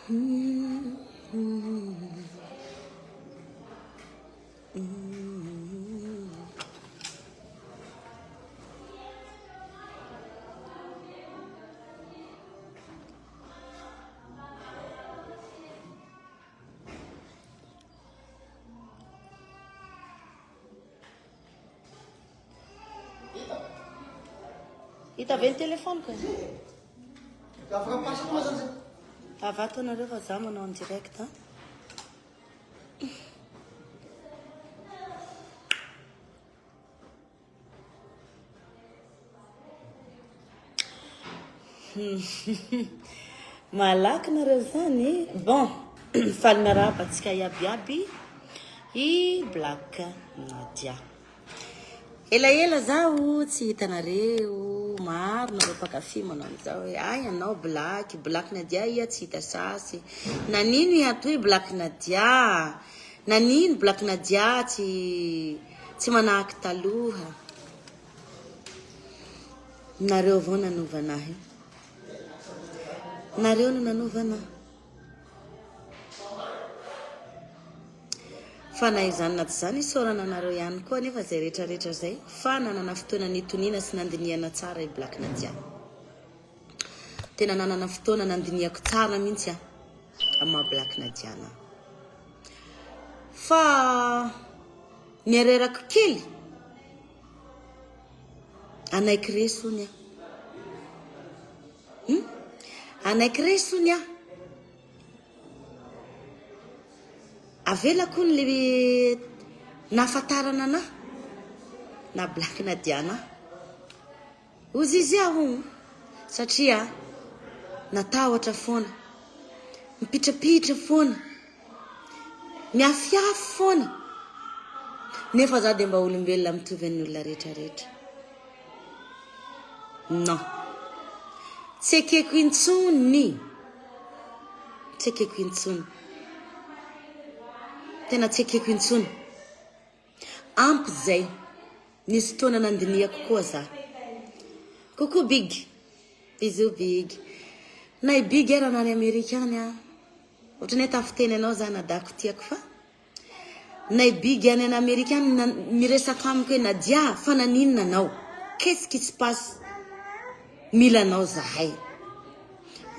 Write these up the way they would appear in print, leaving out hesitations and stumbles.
Hita ve ny telefoniko e? Afaka mipasa koa zany zay. Avato anareo fa za manao en direct a. Malaky nareo zany. Bon, faly miarahaba antsika iaby iaby i Black Nadia. Elaela zaho tsy hitanareo, maro nareo mpankafy manao an'izao hoe ay anao Black, Black Nadia iha tsy hita sasy. Nanino iha toy Black Nadia? Nanino Black Nadia tsy tsy manahaky taloha? Nareo avao nanova anahy. Nareo no nanova anahy. Fa na izany na tsy izany, isaorana anareo ihany koa anefa izay rehetra rehetra izay fa nanana fotoana nitoniana sy nandinihana tsara i Black Nadia. Tena nanana fotoana nandinihako tsara mihitsy aho amin'ny maha Black Nadia anahy. Fa ny erreur-ko kely, anaiky resy hono aho. Hum? Anaiky resy hono aho. Avelako hono le nahafantarana anah, na Black Nadia anah. Hozy izy aho satria natahotra foana, mipitrapitra foana, miafiafy foana, nefa za dia mba olombelona mitovy amin'ny olona rehetra rehetra. Non. Tsy ekeko intsony. Tsy ekeko intsony. Tena tsy ekeko intsony. Ampy zay. Nisy fotoana nandinihako koa za. Coucou Big. Bisous Big. Na i Big ara na any Amerika any an. Ohatran'ny hoe tafiteny anao za nadako tiako fa na i Big any any Amerika any miresaka amiko hoe Nadia fa naninona anao? Qu'est-ce qui se passe? Mila anao zahay.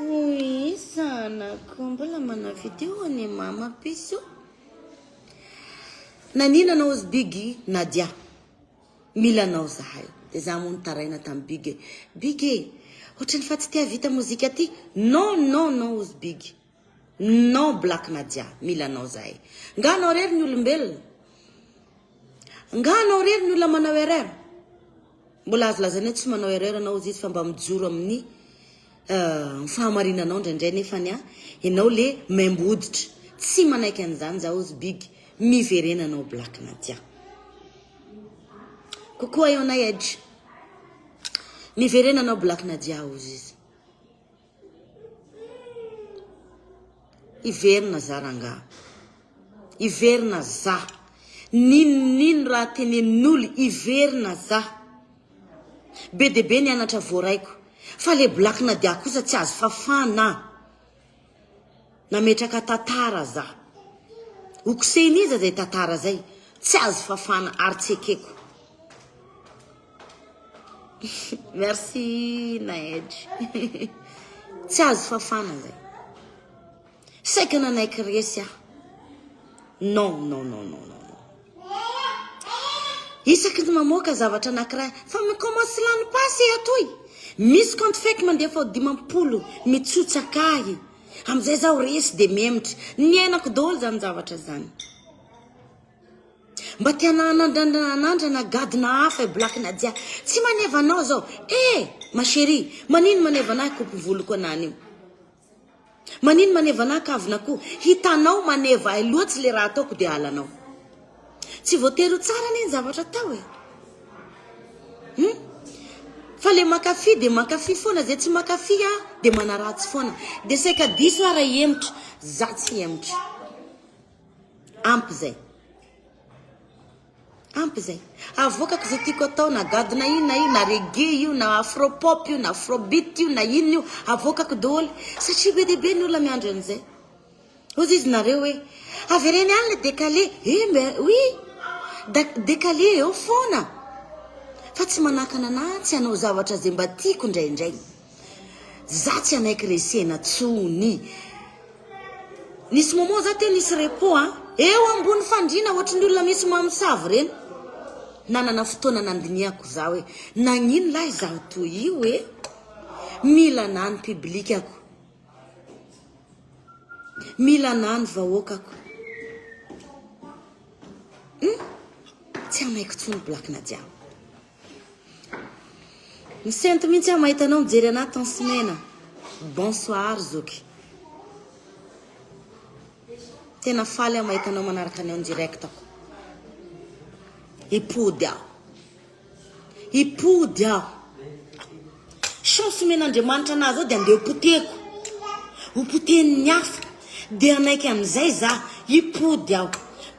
Oui zanako mbola manao vidéo anie mama bisous. Naninona anao ozy Big Nadia? Mila anao zahay. Dia za moa nitaraina tamin'i Big e. Big e, ohatran'ny fa tsy te hahavita mozika aty. Non non non ozy Big. Non Black Nadia, mila anao zahay. Nga anao rery ny olombelona? Nga anao rery ny olona manao erreur? Mbola azo lazaina hoe tsy manao erreur anao ozy izy fa mba mijoro amin'ny euh, fahamarinanao indraindray nefany a ianao le maimbo hoditra. Tsy manaiky an'izany za ozy Big, miverena anao Black Nadia. Coucou Ayona Edge. Miverena anao Black Nadia ozy izy. Hiverina za rangaha. Hiverina za. N'inon'ino raha tenenin'olo, hiverina za. Be dia be ny anatra voaraiko. Fa le Black Nadia kosa tsy azo fafana. Nametraka tantara za. Ho kosehin'iza zay tantara zay? Tsy azo fafana ary tsy ekeko. Merci Naedj. Tsy azo fafana zay. Saika nanaiky resy aho. Non, non, non, non, non. Isaky ny mamoaka zavatra anankiray fa mi-commence lany pasy atoy. Misy compte fake mandefa ao 50 mitsotsaka ahy. Amin'izay zaho resy dia mihemotra. Niainako daholo zany zavatra zany. Mba te hanandrana hanandrana gadona hafa i Black Nadia. Tsy maneva anao zao. Eh! Ma chérie, manino maneva anah kopy voloko anany io? Manino maneva anah kavina ko? Hitanao maneva ahy loatsy le raha ataoko de halanao. Tsy voatery ho tsara anie ny zavatra atao e. Hum? Fa le mankafy de mankafy foana, zay tsy mankafy ah de manaratsy foana. De saika diso aho raha hihemotra. Za tsy hihemotra. Ampy zay. Ampy zay. Avoakako zay tiako atao na gadona io na io na reggae io na afro pop io na afro beat io na inona io avoakako daholo satria be dia be ny olona miandry an'izay. Hozy izy nareo hoe, avereno ihany le décalé. Eh mais oui, décalé eo foana. Fa tsy manakana anah tsy hanao zavatra ze mba tiako indraindray. Za tsy hanaiky resena tsony. Nisy moment za teo nisy repos an, eo ambony fandriana ohatry ny olona misy mamosavy ireny. Nanana fotoana nandinihako za hoe nagnino lahy izaho toy io e? Mila anah ny public-ko. Mila anah ny vahoakako. Hum? Tsy hanaiky tsony Black Nadia. Misento mihitsy aho mahita anao mijery anah Tansimena. Bonsoir zoky. Tena faly aho mahita anao manaraka ny en direct-ko. Hipody aho. Hipody aho. Chance omen'Andriamanitra anah zao dia andeha ho potehiko. Ho potehin'ny hafa. Dia hanaiky an'izay za. Hipody aho.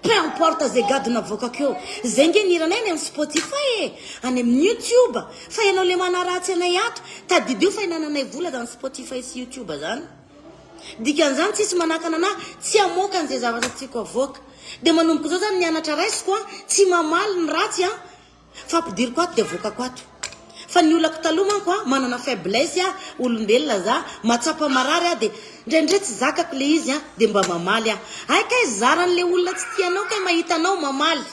Peu importe zay gadona avoakako eo. Zay nge ny hiranay any amin'ny Spotify e. Any amin'ny YouTube. Fa ianao le manaratsy anay ato, tadidio fa hinananay vola zany Spotify sy YouTube zany. Dikan'izany tsisy manakana anah tsy hamoaka an'izay zavatra tiako avoaka. Dia manomboka izao zany ny anatra raisiko an, tsy mamaly ny ratsy an, fa ampidiriko ato dia avoakako ato. Fa ny olako taloha manko an, manana faiblesse aho, olombelona za, mahatsapa marary aho dia indraindray tsy zakako le izy an, dia mba mamaly aho. Hay kay zaran'le olona tsy tia anao kay mahita anao mamaly.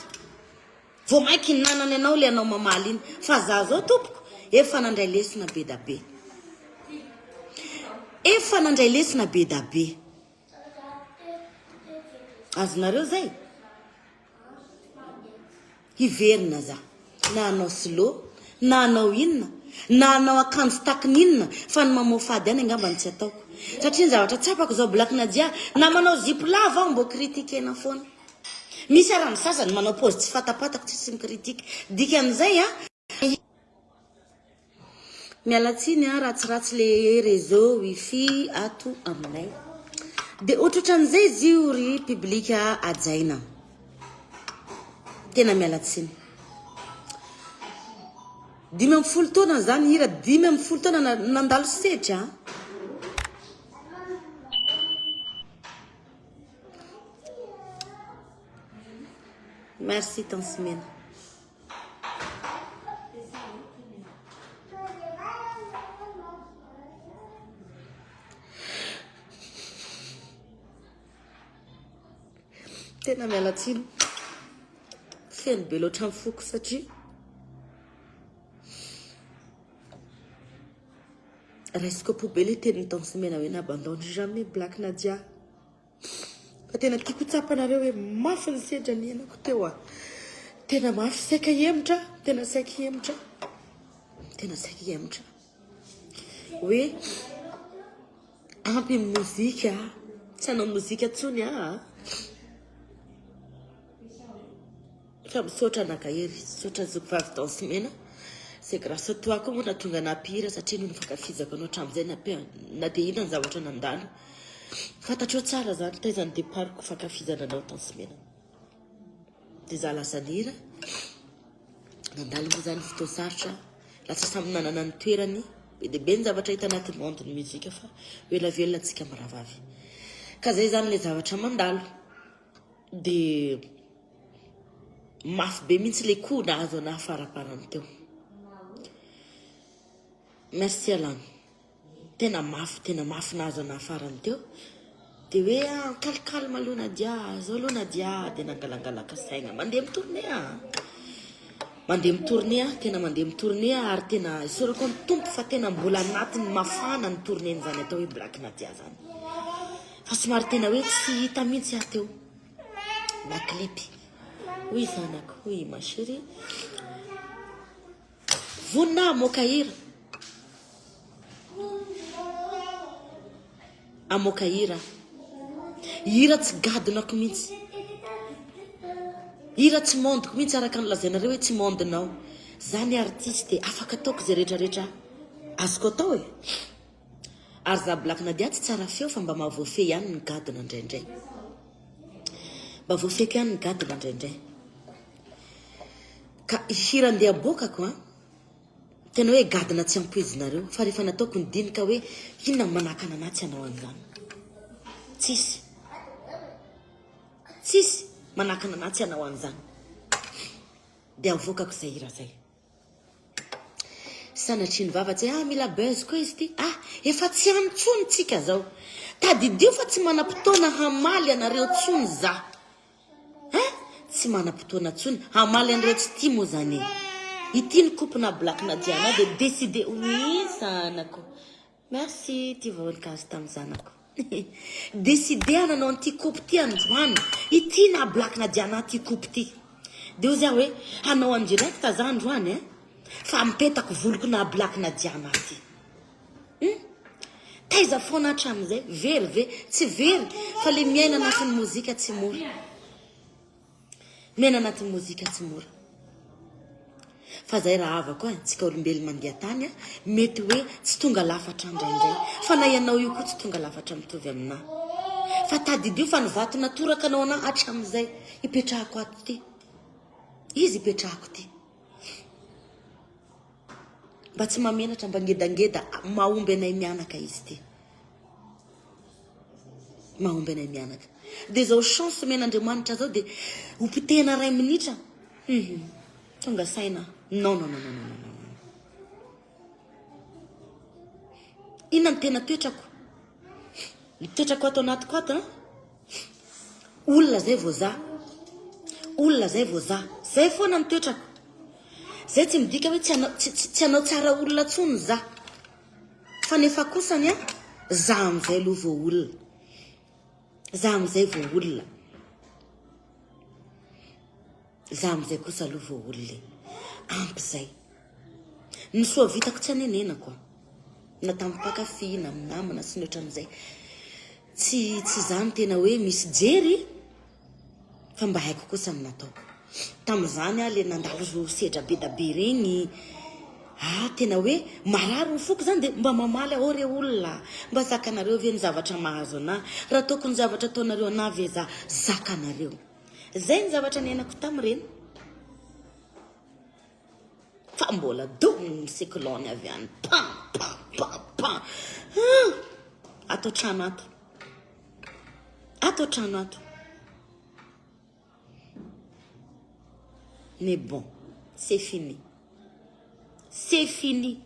Vao mainka hinanany anao le anao mamaly iny. Fa za zao tompoko efa nandray lesona be da be. Efa nandray lesona be da be. Azonareo zay? Hiverina za. Na hanao slow, na hanao inona, na hanao akanjo takin'inona, fa ny mamoafady ihany angamba no tsy ataoko. Satria ny zavatra tsapako zao Black Nadia, na manao zipo lava aho mbô critiquer-na foana. Misy ara ny sasany manao paozy tsy fatapatako tsisy mi-critique. Dikan'izay an. Miala tsiny an, ratsiratsy le réseau wifi ato aminay. De ohatrohatran'izay izy io ry public hajaina. Tena miala tsiny. 15 taona zany hira, 15 taona nandalo sedra an. Merci Tansimena. Tena miala tsiny. Feno be loatra ny foko satria raisiko am-po be le tenin'i Tansimena hoe n'abandonne jamais Black Nadia. Fa tena tiako ho tsapanareo hoe mafy ny sedra niainako teo a. Tena mafy, saika hihemotra, tena saika hihemotra. Tena saika hihemotra. Hoe ampy ny mozika, tsy hanao mozika intsony aho. Fa misaotra anakahery, misaotra zoky vavy danse mena. C'est grâce à toi koa moa nahatonga anah mpihira satria noho ny fankafizako anao hatramin'izay na pe na dia inona ny zavatra nandalo. Fantatrao tsara zany taiza ny départ-ko fankafizana anao danse mena. Dia za lasa nihira. Nandalo moa zany fotoan-tsarotra. Lasa samy nanana ny toerany. Be dia be ny zavatra hita anaty monde ny muzika fa ho ela velona antsika mirahavavy. Ka zay zany le zavatra mandalo. Dia mafy be mihitsy le coup nahazo anah faraparany teo. Merci Alano. Tena mafy, tena mafy nahazo anah farany teo. Dia hoe ah, calme aloha Nadia, zao aloha Nadia, dia nangalangalaka saina. Mandeha mi-tourner ah. Mandeha mi-tourner ah, tena mandeha mi-tourner ah, ary tena isaorako ny Tompo fa tena mbola anatin'ny mafana ny tournée-n'izany atao hoe Black Nadia zany. Fa somary tena hoe tsy hita mihitsy aho teo. Na clip. Hoy zanako, hoy ma chérie. Vonona hamoaka hira. Hamoaka hira. Hira tsy gadonako mihitsy. Hira tsy mondiko mihitsy araka ny lazainareo hoe tsy mondinao. Za ny artiste afaka ataoko izay rehetrarehetra azoko atao e. Ary za Black Nadia tsy tsara feo fa mba mahavoafehy ihany ny gadona indraindray. Mba voafehiko ihany ny gadona indraindray. Ka hira andeha aboakako an, tena hoe gadona tsy ampoizinareo fa rehefa nataoko ny dinika hoe inona no manakana anah tsy hanao an'izany. Tsisy. Tsisy manakana anah tsy hanao an'izany. Dia avoakako izay hira izay. Sanatria ny vava tsy ah mila buzz koa izy ity. Ah efa tsy any tsony tsika zao. Tadidio fa tsy manam-potoana hamaly anareo tsony za. Hein? Tsy manam-potoana tsony hamaly an'ireo tsy tia moa zany e. Ity ny coupe na Black na Diana dia décider oui zanako. Merci ity voninkazo tamin'ny zanako. Décider hananao an'ity coupe ity androany. Ity na Black na Diana ity coupe ity. Dia hoy za hoe hanao en direct za androany eh. Fa mipetako voloko na Black na Diana ity. Hum? Taiza foana hatramin'izay? Very ve? Tsy very fa le miaina anatin'ny mozika tsy mora. Miaina anatin'ny mozika tsy mora. Fa zay rahavako a, tsika olombelona mandeha tany a, mety hoe tsy tonga lafatra indraindray. Fa na ianao io koa tsy tonga lafatra mitovy aminà. Fa tadidio fa ny vato natoraka anao anà hatramin'izay ipetrahako ato ity. Izy ipetrahako ity. Mba tsy mahamenatra mba ngedangeda mahomby anay mianaka izy ity. Mahomby anay mianaka. Dia izao chance omen'Andriamanitra zao dia ho potehina ray minitra. Hum. Tonga saina. Non non non non non non. Inona ny tena toetrako? Ny toetrako ato anatiko ato an. Olona zay vao za. Olona zay vao za. Zay foana ny toetrako. Zay tsy midika hoe tsy hanao tsy hanao tsara olona tsony za. Fa nefa kosany an, za amizay aloha vao olona. Za amizay vao olona. Za amizay kosa aloha vao olona e. Ampy zay. Ny soa vitako tsy anenenako an. Na tamin'ny mpankafy na amin'ny namana sy ny ohatran'izay. Tsy tsy za no tena hoe misy jery fa mba haiko kosa ny nataoko. Tamin'izany aho le nandalo sedra be da be regny, ah tena hoe marary ny foko zany de mba mamaly aho, oh re olona mba zakanareo ve ny zavatra mahazo anah, raha ataoko ny zavatra ataonareo anah ve za zakanareo. Zay ny zavatra niainako tamin'ireny. Fa mbola dominy ny cyclone avy any. Pam pam pam pam. Ah! Ato an-trano ato. Ato an-trano ato. Mais bon, c'est fini. C'est fini.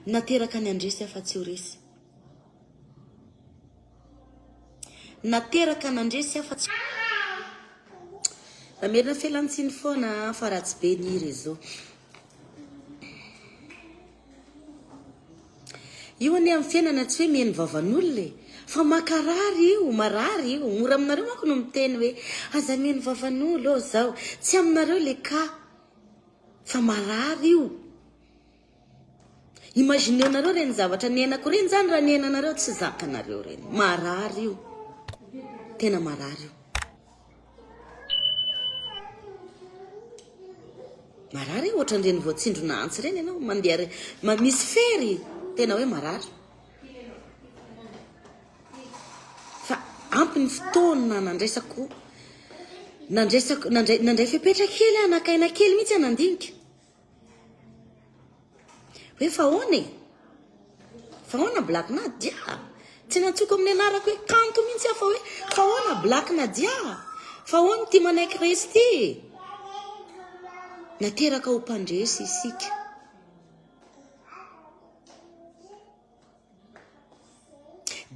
Nateraka ny handresy aho fa tsy ho resy. Nateraka nandresy aho fa tsy. Mamerina fialantsiny foana fa ratsy be ny réseau. Io anie amin'ny fiainana tsy hoe mihaino vavan'olona e. Fa makarary io, marary io. Mora aminareo manko no miteny hoe aza mihaino vavan'olo ô zao. Tsy aminareo le cas. Fa marary io. Imagineo nareo reny zavatra niainako reny zany raha niainanareo tsy zakanareo reny. Marary io. Tena marary io. Marary io ohatran'ireny voatsindrona antsy ireny ianao mandeha re misy fery tena hoe marary. Fa ampy ny fotoana nandraisako nandraisako nandray nandray fepetra kely aho naka aina kely mihitsy aho nandinika. Hoe fa ahoana e? Fa ahoana Black Nadia? Tsy nantsoiko amin'ny anarako hoe kanto mihitsy aho fa hoe fa ahoana Black Nadia? Fa ahoana ity manaiky resy ity? Nateraka ho mpandresy isika.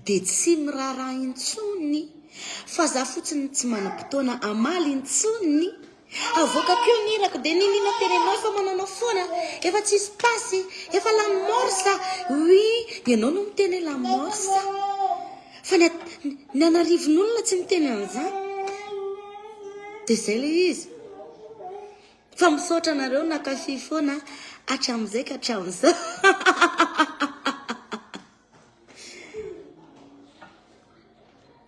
Dia tsy miraharaha intsony fa za fotsiny tsy manam-potoana hamaly intsony. Avoakako eo ny hirako dia niniana tenenao efa mananao foana, efa tsisy pasy, efa la morsa. Oui, ianao no miteny hoe la morsa. Fa ny ny an'arivon'olona tsy miteny an'izany. Dia izay ilay izy. Fa misaotra anareo nankafy foana hatramin'izay ka hatramin'izao.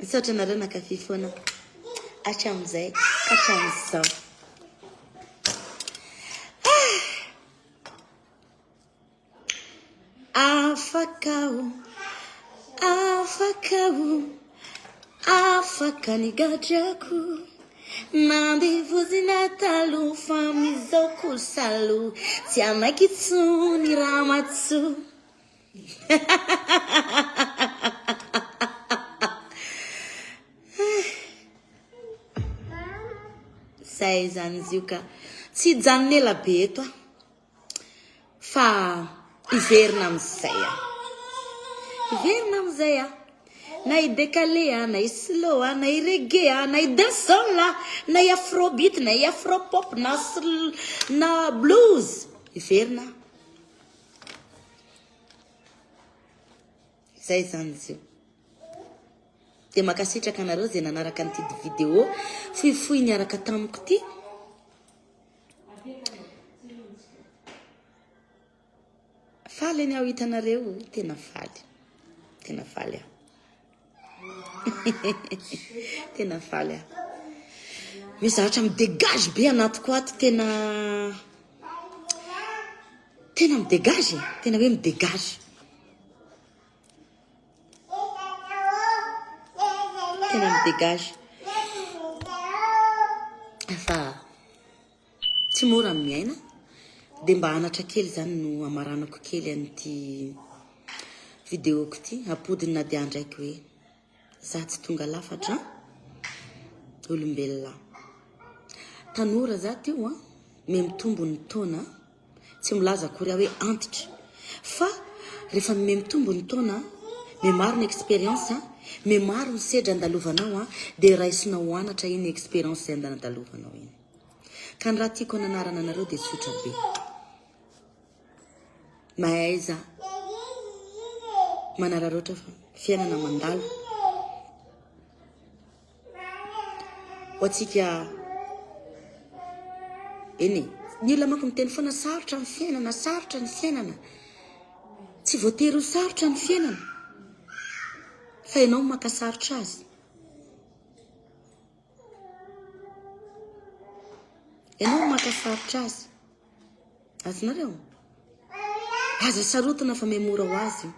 Misaotra anareo nankafy foana hatramin'izay ka hatramin'izao. Afaka aho, afaka aho, afaka ny gadrako. Nandevozina taloha fa amin'izao kosa aloha tsy hanaiky intsony ramatoa. Zay zany izy io ka. Tsy hijanona ela be eto aho. Fa hiverina amin'izay aho. Hiverina amin'izay aho. Na i décalé a, na i slow a, na i reggae a, na i dancehall a, na i afrobeat, na i afropop, na na blues. Hiverina aho. Zay zany izy io. Dia mankasitraka anareo izay nanaraka an'ity vidéo fohifohy niaraka tamiko ity. Faly anie aho hitanareo, tena faly. Tena faly aho. Tena faly aho. Misy zavatra mi-dégage be anatiko ato tena tena mi-dégage, tena hoe mi-dégage. Tena mi-dégage. Fa tsy mora ny miaina. Dia mba anatra kely izany no hamaranako kely an'ity vidéo-ko ity. Ampodiny na dia andraiko hoe za tsy tonga lafatra an. Olombelona. Tanora za teo an, miha mitombo ny taona. Tsy milaza akory aho hoe antitra fa rehefa miha mitombo ny taona, miha maro ny expérience, miha maro ny sedra andalovanao dia raisinao ho anatra iny expérience izay andalovanao iny. Ka ny raha tiako hananarana anareo dia tsotra be. Mahaiza manararaotra fa fiainana mandalo. Ho antsika eny e, ny olona manko miteny foana sarotra ny fiainana, sarotra ny fiainana. Tsy voatery ho sarotra ny fiainana fa ianao maka sarotra azy. Ianao maka sarotra azy. Azonareo? Aza sarotina fa mihemora ho azy io.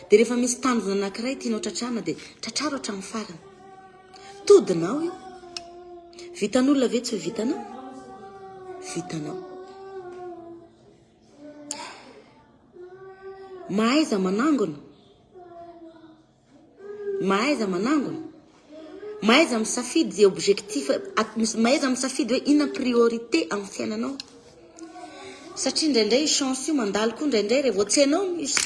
Dia rehefa misy tanjona anankiray tianao tratrarina dia tratraro hatramin'ny farany. Todinao io. Vitan'olona ve tsy ho vitanao? Vitanao. Mahaiza manangona. Mahaiza manangona. Mahaiza misafidy izay objectif, mahaiza misafidy hoe inona priorité amin'ny fiainanao. Satria indraindray io chance io mandalo koa indraindray raha vao tsy hainao misy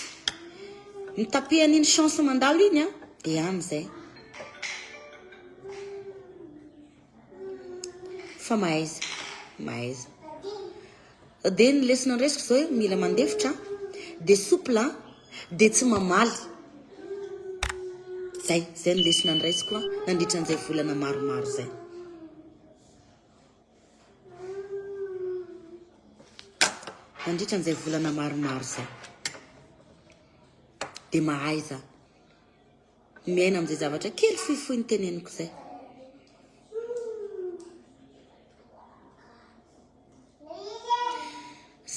mitape an'iny chance mandalo iny an, dia any izay. Fa mahaiza, mahaiza. Dia ny lesona noraisiko izao hoe mila mandefitra, dia souple, dia tsy mamaly. Zay, zay ny lesona noraisiko nandritra an'izay volana maromaro izay. Nandritra an'izay volana maromaro izay. Dia mahaiza miaina amin'izay zavatra kely fohifohy noteneniko izay.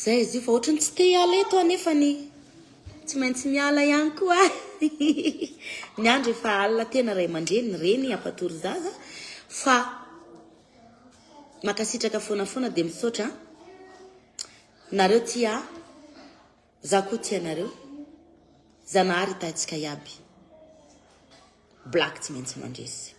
Zay izy io fa ohatran'ny tsy te hiala eto aho nefa ny tsy maintsy miala ihany koa aho. Ny andro efa alina tena ray aman-dreny, reny hampatory zaza fa mankasitraka foana foana dia misaotra nareo tia ahy, za koa tia anareo. Zanahary hitahy antsika iaby. Black tsy maintsy mandresy.